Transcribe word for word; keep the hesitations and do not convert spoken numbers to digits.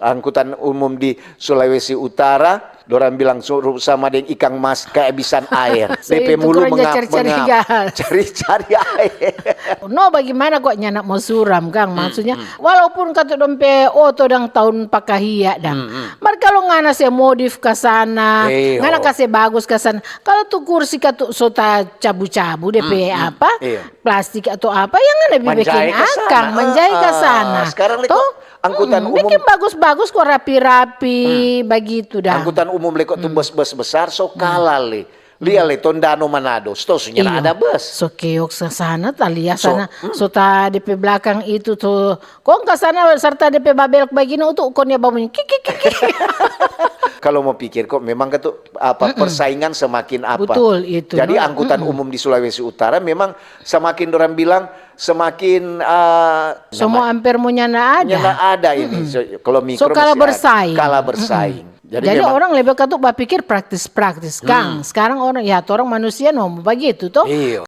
Angkutan umum di Sulawesi Utara, dorang bilang suruh sama deng ikang mas kehabisan air. So, Depe itu mulu kurang mengap cari-cari mengap. gas. Cari-cari air. No, bagaimana kok nyanda mo suram kang? Maksudnya, walaupun katu dong pe oto dang tahun pakahia dang. Mar kalau ngana se modif ka sana, Iyo. ngana kase bagus ka sana. Kalau tu kursi katu so ta cabu-cabu depe apa? Iyo. Plastik atau apa yang ngana bi bikin Manjai ka sana. Akang, manjai ka Ah, sana. sekarang ni Toh? kok angkutan Hmm, umum bikin bagus-bagus kok rapi-rapi begitu dah. Angkutan umum le kok tu bus-bus besar so kalah le. Lia le Tondano Manado, sto su nyanda Iyo. Ada bus. So keok sa sana, talia So, sana, so ta depe belakang itu tu. Kong ka sana serta depe babelok bagini tu kong dia babunyi kik kik kik kik. Kalau mau pikir kok memang katu apa persaingan semakin apa. Betul itu. Jadi Mm, angkutan umum di Sulawesi Utara memang semakin dorang bilang semakin uh, Semua hampir mo nyanda ada. Nyanda ada ini. So, kalau mikro So, kalah masih ada. Bersaing. Kalah bersaing. Jadi, Jadi memang, orang lebih katu bapikir praktis-praktis kang. Sekarang orang ya orang manusia no begitu toh. Iyo.